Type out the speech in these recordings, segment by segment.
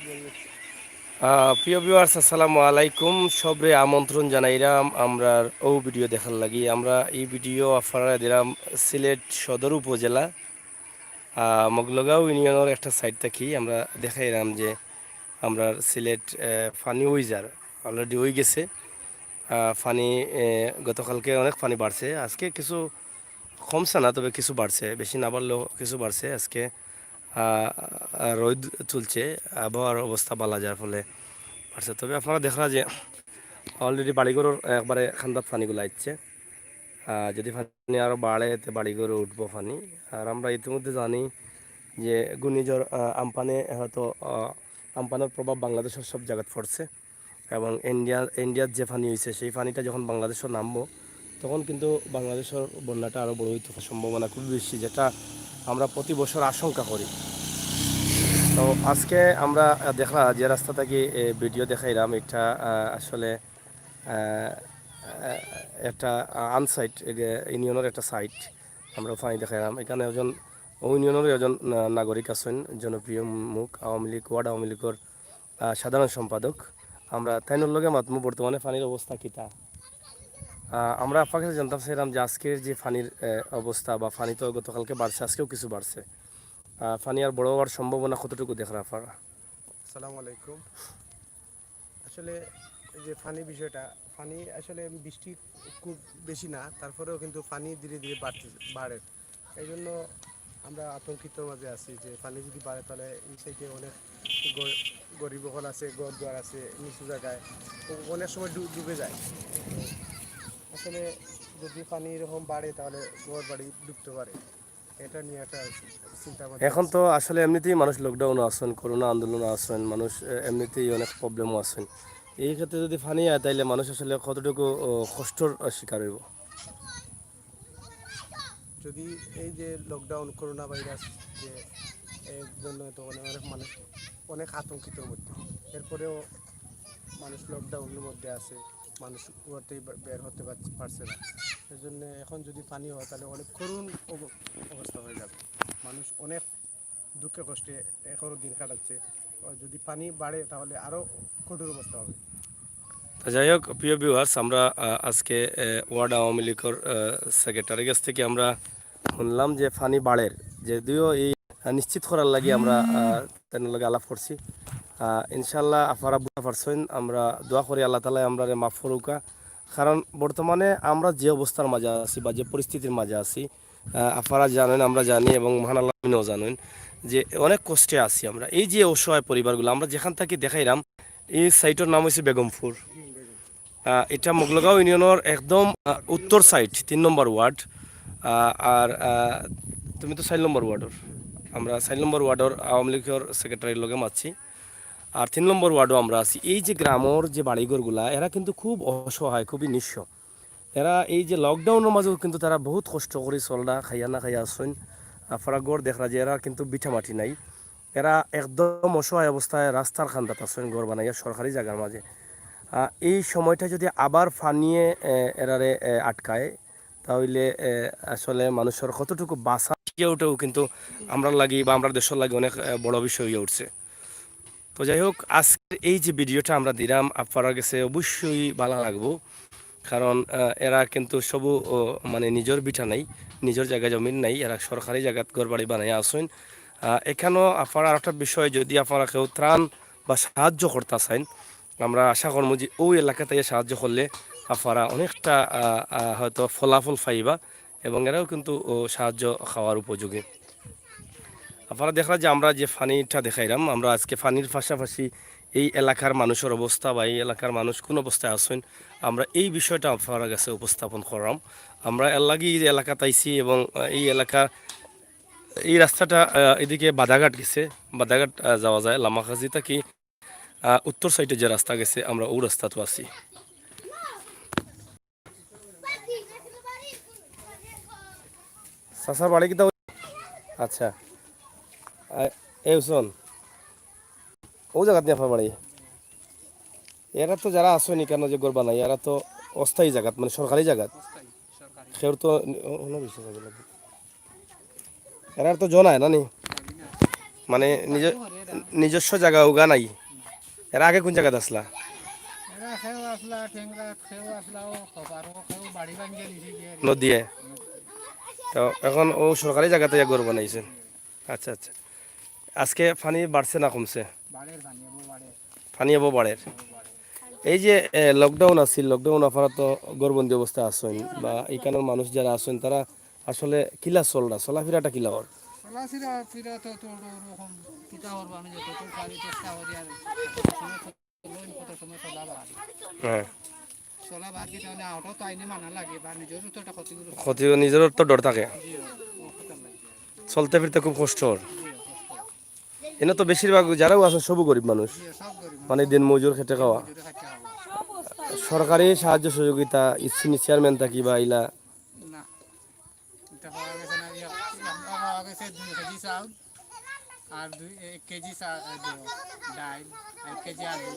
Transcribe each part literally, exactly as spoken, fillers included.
আহ, প্রিয় ভিউয়ার্স, আসসালামু আলাইকুম। সবরে আমন্ত্রণ জানাইরাম আমরার অউ ভিডিও দেখার লাগি। আমরা ই ভিডিও আপনারারে দিরাম সিলেট সদর উপজেলা, আহ, মগলগাঁও ইউনিয়নর একটা সাইড থাকি। আমরা দেখাইরাম যে আমরার সিলেট, আহ, পানি অইযার, অলরেডি অইগেছে। আহ, পানি, আহ, গতকালকে অনেক পানি বাড়ছে, আজকে কিছু কমছে না, তবে কিছু বাড়ছে, বেশি না বাড়লেও কিছু বাড়ছে। আজকে, আহ, আহ, রোদ তুলছে, আবহাওয়ার অবস্থা ভালা, যার ফলে বাড়ছে। তবে আপনারা দেখরা যে অলরেডি বাড়িঘরর একবারে কান্দাত পানিগুলা আইছে। আহ, যদি পানি আরো বাড়ে, তে বাড়িঘরো উঠবো পানি। আর আমরা ইতিমধ্যে জানি যে ঘূর্ণিঝড়, আহ, আম্পানে হয়তো, আহ, আম্পানের প্রভাব বাংলাদেশর সব জাগাত পড়ছে। এবং ইন্ডিয়া, ইন্ডিয়াত যে পানি অইছে, সেই পানিটা যখন বাংলাদেশো নামবো, তখন কিন্তু বাংলাদেশর বন্যাটা আরো বড় অইতে সম্ভাবনা খুবই বেশি, যেটা আমরা প্রতি বছর আশঙ্কা করি। তো আজকে আমরা, আহ, দেখরা যে রাস্তা থাকি, এ, ভিডিও দেখাইরাম, এটা, আহ, আসলে, আহ, আহ, একটা আনসাইট, ইউনিয়নর একটা সাইট। আমরা পানি দেখাইরাম, এখানে একজন অউ ইউনিয়নর একজন না-, নাগরিক আছইন, জনপ্রিয় মুখ, আওয়ামী লীগ, ওয়ার্ড আওয়ামী লীগর আহ, সাধারণ সম্পাদক। আমরা তাইনর লগে মাতমু বর্তমানে পানির অবস্থা কিতা। আহ, আমরা আফার কাছে জানতাম চাইরাম যে আজকের যে পানির, আহ, অবস্থা বা পানি তো গতকালকে বাড়ছে, আজকেও কিছু বাড়ছে। আহ, পানি আর বড় অওয়ার সম্ভাবনা কতটুকু দেখরা আফারা? আসসালামু আলাইকুম। আসলে এই যে পানি বিষয়টা, পানি আসলে বৃষ্টি খুব বেশি না, তারপরেও কিন্তু পানি ধীরে ধীরে বাড়তে, বাড়ে। এই জন্য আমরা আতঙ্কিত মাঝে আছি যে পানি যদি বাড়ে, তাহলে এই সাইডে অনেক গ-, গরিব অকল আছে, ঘর দুয়ার আছে নিচু জাগায়, তো অনেক সময় ডু-, ডুবে যায়। আসলে যদি পানি এরকম বাড়ে, তাহলে ঘর বাড়ি ডুবতে পারে, এটা নিয়ে একটা চিন্তা ভাবনা এখন আছে। তো আসলে এমনিতেই মানুষ লকডাউনো আছইন, করোনা আন্দোলনো আছইন, মানুষ, এ, এমনিতেই অনেক প্রবলেমও আছইন। এই ক্ষেত্রে যদি পানি আয়, তাইলে মানুষ আসলে কতটুকু, ও, কষ্টর শিকার অইবো? যদি এই যে লকডাউন, করোনা ভাইরাস, যে এর জন্য তো অনেক, অনেক মানুষ অনেক আতঙ্কিতর মধ্যে, এরপরেও মানুষ লকডাউনের মধ্যে আছে, মানুষ ঘর থেকে বে-, বের হতে পারছে, পারছে না। এর জন্য এখন যদি পানি হয়, তাহলে অনেক করুণ অব-, অবস্থা হয়ে যাবে। মানুষ অনেক দুঃখে কষ্টে এখনো দিন কাটাচ্ছে। আর যদি পানি বাড়ে, তাহলে আরো কঠোর অবস্থা হবে। তো যাই হোক, প্রিয় ভিউয়ার্স, আমরা, আহ, আজকে, আহ, ওয়ার্ড আওয়ামী লীগর, আহ, সেক্রেটারির কাছ থেকে আমরা শুনলাম যে পানি বাড়ের, যদিও এই, আহ, নিশ্চিত করার লাগি আমরা, আহ, তাইনর লগে আলাপ করছি। আহ, ইনশাআল্লাহ আফারা বুঝা পারছইন, আমরা দোয়া করি আল্লাহ তাআলায় আমরারে মাফ করুকা। কারণ বর্তমানে আমরা যে অবস্থার মাঝে আছি বা যে পরিস্থিতির মাঝে আছি, আহ, আফারা জানইন, আমরা জানি এবং মহান আল্লাহ আমিনও জানইন যে অনেক কষ্টে আছি আমরা। এই যে অসহায় পরিবারগুলো, আমরা যেখান থাকি দেখাইরাম, এই সাইটর নাম হইছে বেগমপুর। আহ, এটা মগলগাঁও ইউনিয়নর একদম, আহ, উত্তর সাইড, তিন নম্বর ওয়ার্ড। আহ, আর, আহ, তুমি তো চাইর নম্বর ওয়ার্ডর, আমরা চাইর নম্বর ওয়ার্ডর আওয়ামী লীগর সেক্রেটারির লগে মাতছি। আর তিন নম্বর ওয়ার্ডও আমরা আছি। এই যে গ্রামর যে বাড়িঘরগুলা, এরা কিন্তু খুব অসহায়, খুবই নিঃস্ব। এরা এই যে লকডাউনর মাঝেও কিন্তু তারা বহুত কষ্ট করি চলরা, খাইয়া না খাইয়া আছইন। আফারা ঘর দেখরা যে এরা কিন্তু ভিটামাটি নাই, এরা একদম অসহায় অবস্থায় রাস্তার কান্দাত আছইন, ঘর বানাইয়া সরকারি জাগার মাঝে। আহ, এই সময়টা যদি আবার পানিয়ে, এ, এরারে, এ, আটকায়, তাহলে, এ, আসলে মানুষর কতটুকু বাঁচা, ওটাও কিন্তু আমরার লাগি বা আমরার দেশর লাগি অনেক, এ, বড় বিষয় হইয়া উঠছে। তো যাই হোক, আজকের এই যে ভিডিওটা আমরা দিলাম, আপনারার গেছে অবশ্যই ভালা লাগবো, কারণ, আহ, এরা কিন্তু সবু, ও, মানে, নিজর ভিটা নাই, নিজর জাগা জমিন নাই, এরা সরকারি জাগাত ঘর বাড়ি বানাইয়া আছইন। আহ, এখানো আপনারা আরেকটা বিষয়, যদি আপনারা কেউ ত্রাণ বা সাহায্য করতা চাইন, আমরা আশা করমু যে ওই এলাকাত আইয়া সাহায্য করলে আপনারা অনেকটা, আহ, আহ, হয়তো ফলাফল পাইবা এবং এরাও কিন্তু, ও, সাহায্য খাওয়ার উপযোগী। আপনারা দেখরা যে আমরা যে পানিটা দেখাইলাম, আমরা আজকে পানির পাশাপাশি এই এলাকার মানুষর অবস্থা বা এই এলাকার মানুষ কোন অবস্থায় আছইন, আমরা এই বিষয়টা আপনারার গেছে উপস্থাপন করলাম। আমরা এর লাগি এই এলাকাত আইছি এবং, আহ, এই এলাকা, এই রাস্তাটা, আহ, এদিকে বাদাঘাট গেছে, বাদাঘাট, আহ, যাওয়া যায় লামাকাজি থাকি, আহ, উত্তর সাইডে যে রাস্তা গেছে, আমরা ওই রাস্তাত আছি। চাচার বাড়ি কিতা? আচ্ছা। আ, এ হুসন, ও জাগাত নি আপনার বাড়ি? এরা তো যারা আছইন এখানো যে ঘর বানাই, এরা তো অস্থায়ী জাগাত, মানে সরকারি জাগাত। কেউর তো অ-, অন্য বিষয় জাগা লাগবো। এরার তো জনায় না নি? মানে নিজে, নিজস্ব জাগা উগা নাই। এর আগে কোন জাগাত আছলা? এরা কেউ আসলা, ঠেংরা, কেউ আসলা, ও খপার, ও কেউ বাড়ি ভাঙিয়ে নিছে গিয়ে। নদীয়ে। তো এখন ও সরকারি জাগাত ইয়া ঘর বানাইছে। আচ্ছা, আচ্ছা। আজকে পানি বাড়ছে না কমছে? বাড়ের পানি, ও বাড়ের। পানি এবো বাড়ের। এই যে, এ, lockdown আছিল, lockdown আফারা তো ঘরবন্দি অবস্থা আছইন, বা ইখানর মানুষ যারা আছইন, তারা আসলে কিলা চলরা, চলাফিরাটা কিলা অর? চলাফিরা, ফিরা তো, তো ওরকম কিতা করবো, আমি যতটুকু পারি চেষ্টা করি আর কত সময় চলবো, কত সময় চলা বাদ। হ্যাঁ। চলা বাদ দিতে মানে আউটও তো আইনে মানা লাগে বা নিজেরও তো একটা ক্ষতিগ্রস্ত। ক্ষতি, নিজেরও তো ডর থাকে। জি, ও খতম লাগে। চলতে ফিরতে খুব কষ্ট অর। জি, কষ্ট। এনে তো বেশিরভাগ যারাও আছইন সবও গরিব মানুষ, জি, সব গরিব মানুষ। মানে দিন মজুর খেটে খাওয়া। মজুরে খাইতে হবে। সরকারি সাহায্য সহযোগিতা, ইসিনি চেয়ারম্যান থাকি বা ইলা? না, এটা পাওয়া গেছে না। ইয়া, আমরা পাওয়া গেছে দুই কেজি চাউল, আর দুই, এক কেজি চা-, এ, যে, ডাইল, এক কেজি আলু,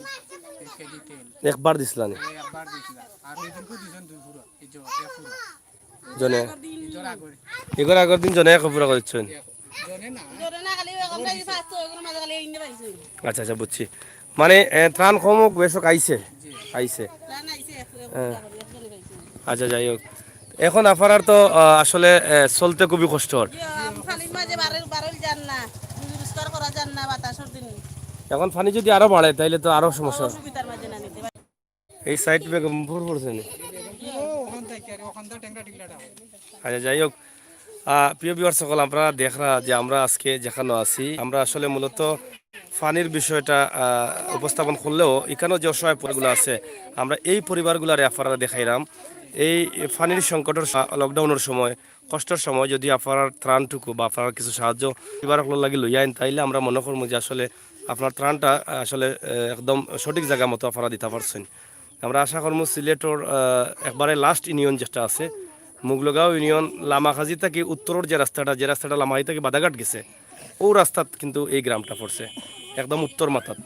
এক কেজি তেল। একবার দিছলা নি? এ, একবার দিছলা। আর ওই দিনকে দিছইন দুই পুরা, এই যে, এক পুরা। জনে? ইগর আগর দিন জনে এক পুরা করিছইন? এক, জনে না। জনে না, খালি ওই আমরা এই পাঁচশো, ওগুলোর মাঝে খালি এই ইন্ডিয়া পাইছি। আচ্ছা, আচ্ছা, বুঝছি। মানে, এ, ত্রাণ কমক বেশক আইছে? জি। আইছে। ত্রাণ আইছে, এক, এক হ্যাঁ। পুরা করি, একজনে পাইছি। আচ্ছা, যাই হোক। এখন আফারার তো, আহ, আসলে, আহ, চলতে খুবই কষ্ট অর। ইয়া, পানির মাঝে বারো-, বারোইল যার না, রোজগার করা যার না, বাতাসর দিন। এখন পানি যদি আরো বাড়ে, তাইলে তো আরো সমস্যা। অসুবিধার মাঝে না নিতে পারে। এই সাইড বেগমপুর পড়ছে নি? ইয়া, ওখান থেকে আর ওখান থেকে টেংরা টিংরাটা হয়। আচ্ছা, যাই হোক, আহ, প্রিয় ভিউয়ার্স সকল, আপনারা দেখরা যে আমরা আজকে যেখানো আছি, আমরা আসলে মূলত পানির বিষয়টা, আহ, উপস্থাপন করলেও এখানেও যে অসহায় পরিবারগুলো আছে, আমরা এই পরিবারগুলারে আপনারা দেখাইলাম। এই পানির সংকটর সা-, লকডাউনের সময়, কষ্টর সময় যদি আপনারা ত্রাণটুকু বা আপনারা কিছু সাহায্য পরিবার সকলের লাগি লইয়া আইন, তাইলে আমরা মনে করবো যে আসলে আপনার ত্রাণটা আসলে, আহ, একদম সঠিক জায়গা মতো আপনারা দিতে পারছেন। আমরা আশা করবো সিলেটর, আহ, একবারে লাস্ট ইউনিয়ন যেটা আছে, মুগলগাঁও ইউনিয়ন, লামাকাজি থাকি উত্তরর যে রাস্তাটা, যে রাস্তাটা লামাকাজি থাকি বাদাঘাট গেছে, ও রাস্তাত কিন্তু এই গ্রামটা পড়ছে, একদম উত্তর মাথাত।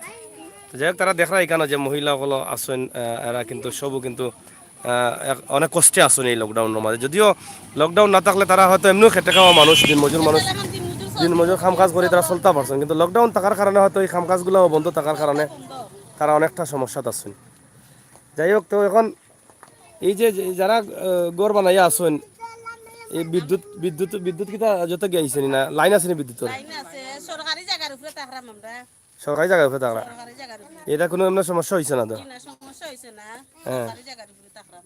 তো যাই হোক, তারা দেখরা এখানো যে মহিলা অকলো আছইন, আহ, এরা কিন্তু সবও কিন্তু, আহ, এক-, অনেক কষ্টে আছইন এই লকডাউনর মাঝে। যদিও লকডাউন না থাকলে তারা হয়তো এমনেও খেটে খাওয়া মানুষ, দিনমজুর মানুষ, দিনমজুর কাম কাজ করি তারা চলতা পারছইন, কিন্তু লকডাউন থাকার কারণে হয়তো এই কাম কাজগুলাও বন্ধ থাকার কারণে তারা অনেকটা সমস্যাত আছইন। যাই হোক, তো এখন এই যে, যে যারা, আহ, ঘর বানাইয়া আছইন, এই বিদ্যুৎ, বিদ্যুৎ, বিদ্যুৎ কিতা যত গিয়া আইছে নি না? লাইন আছে নি বিদ্যুৎর? লাইন আছে, সরকারি জাগার উপরে থাকরাম আমরা। সরকারি জাগার উপরে থাকরা? সরকারি জাগার উপরে। এটা কোনো এমন সমস্যা হইছে না তো? জি না, সমস্যা হইছে না। হ্যাঁ। সরকারি জাগার উপরে থাকরাম।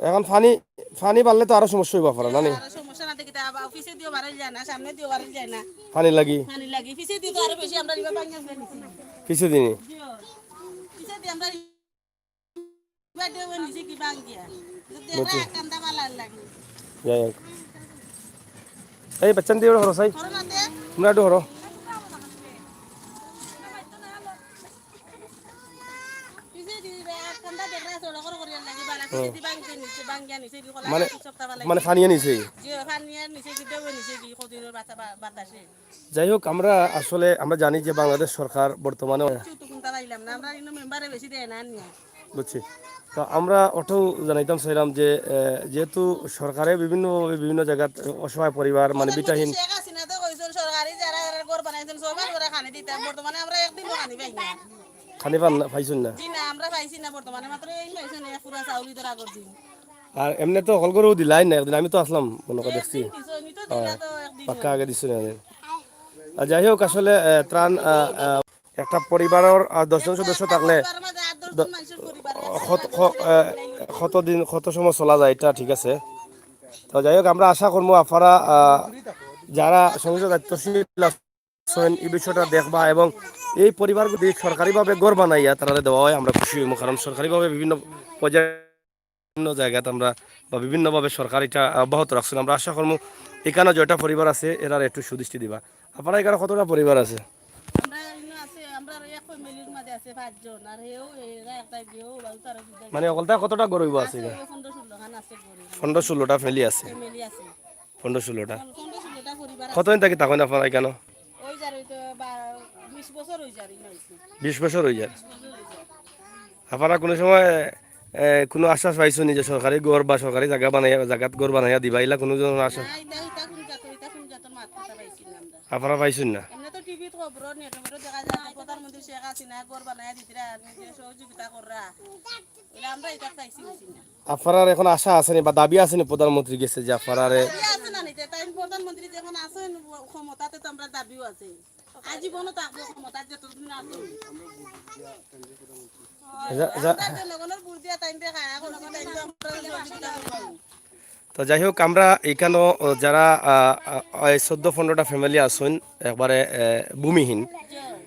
এখন পানি, পানি বাড়লে তো আরো সমস্যা হইবো আপনারা, না নি? আরো সমস্যা না দেখি, তা আবার অফিসে দিও বাড়াইল যায় না, সামনে দিও বাড়াইল যায় না। পানি লাগি? পানি লাগি। পিছে দিয়ে তো আরো বেশি আমরা রিভার ভাঙিয়া ফেলে নিছি। পিছে দিনি? জি, পিছে দিয়ে আমরা রিভার দিয়ে নিছি কি ভাঙিয়া। বুঝছি। কান্দা বালা লাগে। যাই হোক। এই বাচ্চান দিয়ে হরো সাই। হরো না দে। তোমরা একটু হরো। পিছে দি রে, কান্দা দেখরা সড়কর করিয়ার লাগি বালা, হুম। পিছে দি ভাঙিয়া নিছে, ভাঙিয়া নিছে কি কলা মানে, সব তাবা লাগি। মানে পানিয়ে নিছে? জি, পানিয়ে নিছে কি দেবে নিছে কি কদিনর বাতা-, বা-, বাতাসে। যাই হোক, আমরা আসলে আমরা জানি যে বাংলাদেশ সরকার বর্তমানে কিছু তো কুন্তা পাইলাম না, আমরা ইনো মেম্বারে বেশি দেয় না নিয়া। বুঝছি। তো আমরা ওটাও জানাইতাম চাইলাম যে, এ, যেহেতু সরকারে বিভিন্নভাবে বিভিন্ন জায়গাত অসহায় পরিবার, মানে, ভিটাহীন। শেখ হাসিনা তো কইছইন, সরকারি যারা, যারা ঘর বানাইছইন, সবাই ওরা খানি দিতাম। বর্তমানে আমরা একদিনও খানি পাই না। খানি পান না, পাইছইন না? জি না, আমরা পাইছি না বর্তমানে, মাত্র এই পাইছইন, এক পুরা চাউলই ধরা করছি। আর এমনে তো হকল ঘরও দিলাই না, একদিন আমি তো আছলাম, মনে করি দেখছি। একদিন দিছো, আমি তো দিলা তো একদিন। পাক্কা আগে দিছো না। আর যাই হোক, আসলে, এ, ত্রাণ, আ, আ, একটা পরিবারর, আ, দশ জন সদস্য থাকলে পরিবারের মাঝে আট দশ জন মানুষের পরিবার আছে। কত, ক-, এ, কতদিন, কত সময় চলা যায় এটা, ঠিক আছে। তো যাই হোক, আমরা আশা করবো আপনারা, আ, যারা সংশ্লিষ্ট দায়িত্বশীল আছেন, এই বিষয়টা দেখবা এবং এই পরিবারগুলি সরকারিভাবে ঘর বানাইয়া তারা দেওয়া হয়, আমরা খুশি হইব, কারণ সরকারিভাবে বিভিন্ন পর্যায়ে বিভিন্ন জায়গাত আমরা বা বিভিন্নভাবে সরকার এটা অব্যাহত রাখছেন। আমরা আশা করবো এখানে যেটা পরিবার আছে, এরার একটু সুদৃষ্টি দিবা। আপনারা এখানে কতটা পরিবার আছে? আমরা এখানে আছে, আমরা এক ফ্যামিলির মধ্যে আছে পাঁচজন, আর হেও, এরা একটা গিয়েও, বাবু তারা দুইটা মানে, অকলতা কতটা ঘর হইব আছে আছে, এখানে? ওই পনেরো ষোলো খান আছে ঘর। পনেরো ষোলোটা ফ্যামিলি আছে? ফ্যামিলি আছে। পনেরো ষোলোটা। পনেরো ষোলোটা পরিবার আছে। কতদিন থাকি থাকেন আপনারা এখানে? ওই যার ওই তো বা-, বিশ বছর ওই যার, এই নয়। বিশ বছর হয়ে যায়। বিশ বছর হয়ে যায়। আপনারা কোনো সময়, এ, কোনো আশ্বাস পাইছেন যে সরকারি ঘর বা সরকারি জায়গা বানাইয়া, জায়গাত ঘর বানাইয়া দিবা, ইলা কোনো ধরনের আশ্বাস? না, এটা, এটা কোন জাত, এটা কোন জাত আপনারা পাইছইন না? এমনে তো টিভিত খবর, নেটে মেটে দেখা যায় যে প্রধানমন্ত্রী শেখ হাসিনা ঘর বানাইয়া দিতরা, নিজে সহযোগিতা কররা। এরা আমরা এটা পাইছি, পাইছি না। আপনারার এখন আশা আছে নি বা দাবি আছে নি প্রধানমন্ত্রীর গেছে যে আপনারারে? দাবি আছে না নি, যে তাই প্রধানমন্ত্রী যখন আছেন ক্ষমতাতে তো আমরা দাবিও আছে। আজীবনও থাকবো ক্ষমতায় যতদিন আছে। যা-, যা-, আমরা জনগণের ভোট দিয়া তাইন দেখা, এখন আমরা তাইন তো আমরা সহযোগিতা করবো। তো যাই হোক, আমরা এখানেও, ও, যারা, আহ, আহ, এই চৌদ্দ পনেরোটা ফ্যামিলি আছইন একবারে, আহ, ভূমিহীন,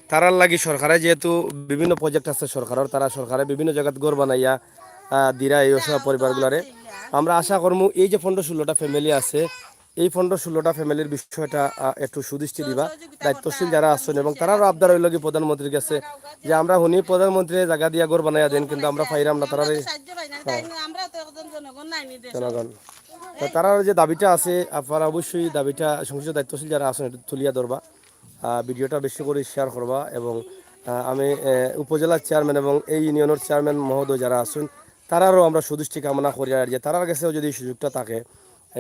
তারার লাগি সরকারে যেহেতু বিভিন্ন প্রজেক্ট আছে সরকারের, তারা সরকারে বিভিন্ন জায়গাত ঘর বানাইয়া, আহ, দিরা এই অসহায় পরিবারগুলারে। আমরা আশা করমু এই যে পনেরো ষোলোটা ফ্যামিলি আছে, এই পনেরো ষোলোটা ফ্যামিলির বিষয়টা, আহ, একটু সুদৃষ্টি দিবা দায়িত্বশীল যারা আছেন, এবং তারারও আবদার হইল কি প্রধানমন্ত্রীর কাছে যে আমরা হুনি প্রধানমন্ত্রী জায়গা দিয়া ঘর বানাইয়া দেন, কিন্তু আমরা পাইরাম না। তারারে সাহায্য পাই না, তাই না? আমরা তো একজন জনগণ নাইনি দেশ। জনগণ। তো তারার যে দাবিটা আছে, আপনারা অবশ্যই দাবিটা সংশ্লিষ্ট দায়িত্বশীল যারা আছেন একটু তুলিয়া ধরবা। আহ, ভিডিওটা বেশি করে শেয়ার করবা এবং, আহ, আমি, আহ, উপজেলার চেয়ারম্যান এবং এই ইউনিয়নের চেয়ারম্যান মহোদয় যারা আছেন, তারারও আমরা সুদৃষ্টি কামনা করি আর যে তারার কাছেও যদি এই সুযোগটা থাকে,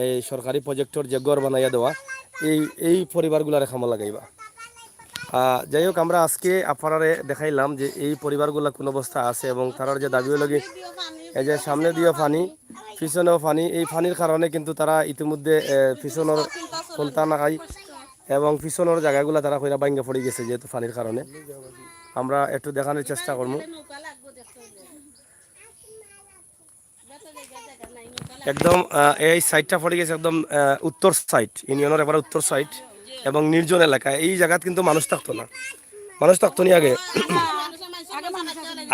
এই সরকারি প্রজেক্টর যে ঘর বানাইয়া দেওয়া, এই, এই পরিবারগুলারে কামো লাগাইবা। আহ, যাই হোক, আমরা আজকে আপনারারে দেখাইলাম যে এই পরিবারগুলা কোন অবস্থা আছে এবং তারার যে দাবি হইল কি, এই যে সামনে দিয়েও পানি, পিছনেও পানি, এই পানির কারণে কিন্তু তারা ইতিমধ্যে, আহ, পিছনের কোনটা না খাই এবং পিছনের জায়গাগুলা তারা কইরা ভাঙ্গা পড়ি গেছে যেহেতু পানির কারণে। আমরা একটু দেখানোর চেষ্টা করবো। একদম, আহ, এই সাইডটা পড়ি গেছে একদম, আহ, উত্তর সাইড, ইউনিয়নের একবারে উত্তর সাইড এবং নির্জন এলাকা। এই জায়গাত কিন্তু মানুষ থাকতো না, মানুষ থাকতো নি আগে।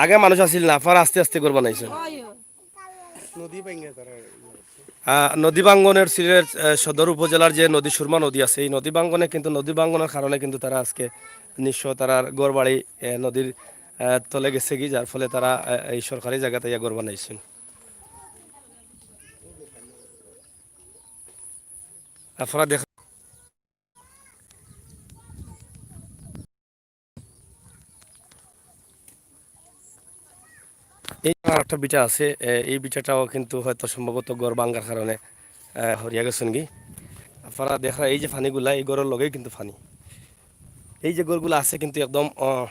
আগে মানুষ আছিল না, আফারা আস্তে আস্তে ঘর বানাইছে। নদী ভাঙ্গা তারা। আহ, নদী ভাঙ্গনের সিলেট, আহ, সদর উপজেলার যে নদী সুরমা নদী আছে, এই নদী ভাঙ্গনে কিন্তু, নদী ভাঙ্গনের কারণে কিন্তু তারা আজকে নিঃস্ব, তারার ঘর বাড়ি, আহ, নদীর, আহ, তলে গেছে কি, যার ফলে তারা, আহ, এই সরকারি জায়গাতে ইয়া ঘর বানাইছেন। আপনারা দেখ-, এই আর একটা ভিটা আছে, এ, এই ভিটাটাও কিন্তু হয়তো সম্ভবত ঘর ভাঙ্গার কারণে, এ, হরিয়া গেছেন কি। আপনারা দেখা এই যে পানিগুলা, এই ঘরের লগেই কিন্তু পানি। এই যে ঘরগুলা আছে কিন্তু একদম, আহ,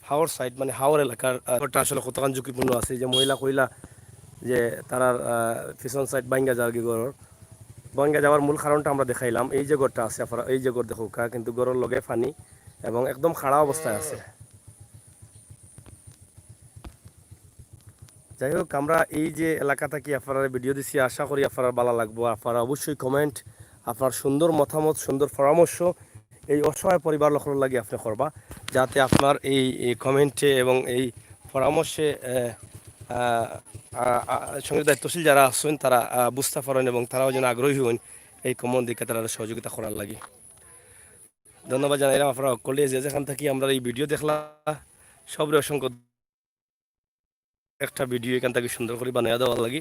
হাওর সাইড, মানে হাওর এলাকার, আহ, ঘরটা আসলে কতখান ঝুঁকিপূর্ণ আছে। এই যে মহিলা কইলা যে তারার, আহ, পিছন সাইড ভাঙ্গা যাওয়ার কি ঘর, ভাঙ্গা যাওয়ার মূল কারণটা আমরা দেখাইলাম। এই যে ঘরটা আছে, আপনারা এই যে ঘর দেখউক্কা, কিন্তু ঘরের লগে পানি এবং একদম খাড়া অবস্থায় আছে। যাই হোক, আমরা এই যে এলাকা থাকি আপনারারে ভিডিও দিছি, আশা করি আপনারার ভালা লাগবো। আপনারা অবশ্যই কমেন্ট, আপনার সুন্দর মতামত, সুন্দর পরামর্শ এই অসহায় পরিবার অকলর লাগি আপনি করবা, যাতে আপনার এই, এই কমেন্টে এবং এই পরামর্শে, এ, আ, আ, আ, সঙ্গে দায়িত্বশীল যারা আছেন তারা, আ, বুঝতে পারেন এবং তারাও যেন আগ্রহী হন এই কমন দিকে তারা সহযোগিতা করার লাগি। ধন্যবাদ জানাইলাম আপনারা সকলে যে যেখান থাকি আমরা এই ভিডিও দেখলা, সবরে অসংখ্য একটা ভিডিও এখান থাকি সুন্দর করি বানাইয়া দেওয়ার লাগি।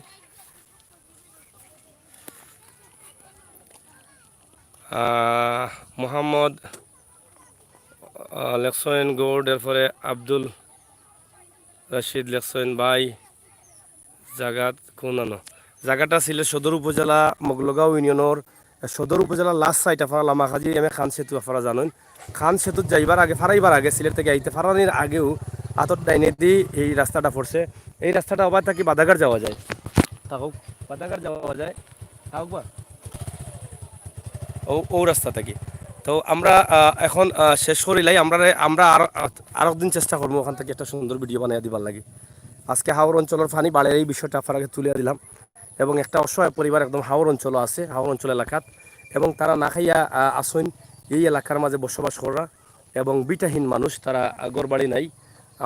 আহ, মোহাম্মদ, আহ, লেখছেন গোল্ড, এরপরে আব্দুল রশিদ লেখছেন ভাই, জাগাত কোনানো? জাগাটা সিলেট সদর উপজেলা মগলগাঁও ইউনিয়নর সদর উপজেলার লাস্ট সাইড আপনারা লামাকাজি এম এ খান সেতু আপনারা জানেন। খান সেতুত যাইবার আগে, ফারাইবার আগে, সিলেট থাকি আইতে ফারানির আগেও আতর ডাইনেদি এই রাস্তাটা পড়ছে। এই রাস্তাটা আবার থাকি বাদাঘাট যাওয়া যায়। থাকুক, বাদাঘাট যাওয়া যায়। থাকুক বা। ও, ও রাস্তা থাকি। তো আমরা, আহ, এখন, আহ, শেষ করিলাই। আমরা, আমরা আরো, আরো দিন চেষ্টা করবো ওখান থাকি একটা সুন্দর ভিডিও বানাইয়া দিবার লাগি। আজকে হাওর অঞ্চলর পানি বাড়ের এই বিষয়টা আপনারারে তুলিয়া দিলাম। এবং একটা অসহায় পরিবার একদম হাওর অঞ্চলো আছে, হাওর অঞ্চল এলাকাত, এবং তারা না খাইয়া, আহ, আছইন, এই এলাকার মাঝে বসবাস কররা এবং ভিটাহীন মানুষ, তারা, আহ, ঘরবাড়ি নাই।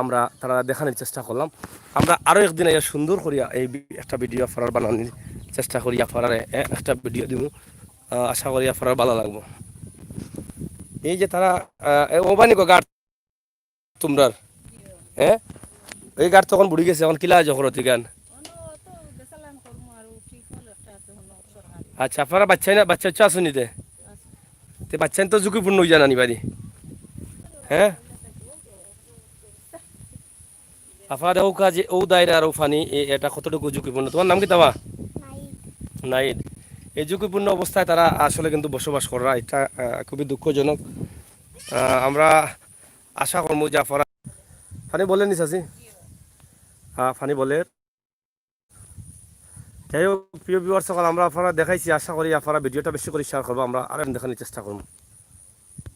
আমরা তারা দেখানির চেষ্টা করলাম। আমরা আরো একদিন আইয়া সুন্দর করিয়া এই বি-, একটা ভিডিও আপনারার বানানির চেষ্টা করি, আপনারারে, এ, একটা ভিডিও দিমু। আহ, আশা করি আপনারার ভালা লাগবো। এই যে তারা, আহ, এ, ওবানি গো গার্ড তুমরার, হ্যাঁ? এই গার্ড তখন বুড়ি গেছে, এখন কিলা আজ করো তুই গান? আচ্ছা, আপনারা বাচ্চাই না, বাচ্চা উচ্চা আসুন নিতে। তে বাচ্চাই তো ঝুঁকিপূর্ণ হয়ে জানানি বাড়ি, হ্যাঁ? আপনারা দেখো কাজে ও দায়রা আর ও ফানি, এ-, এটা কতটুকু ঝুঁকিপূর্ণ। তোমার নাম কি তাবা? নাইদ। নাইদ। এই ঝুঁকিপূর্ণ অবস্থায় তারা আসলে কিন্তু বসবাস করা, এটা আহ, খুবই দুঃখজনক। আহ, আমরা আশা করবো যে আপনারা পানি বলের নি চাচি, আহ, পানি বলের। যাই হোক, প্রিয় ভিউয়ার্স সকল, আমরা আপনারা দেখাইছি, আশা করি আপনারা ভিডিওটা বেশি করে শেয়ার করবো, আমরা আরো দেখানোর চেষ্টা করবো।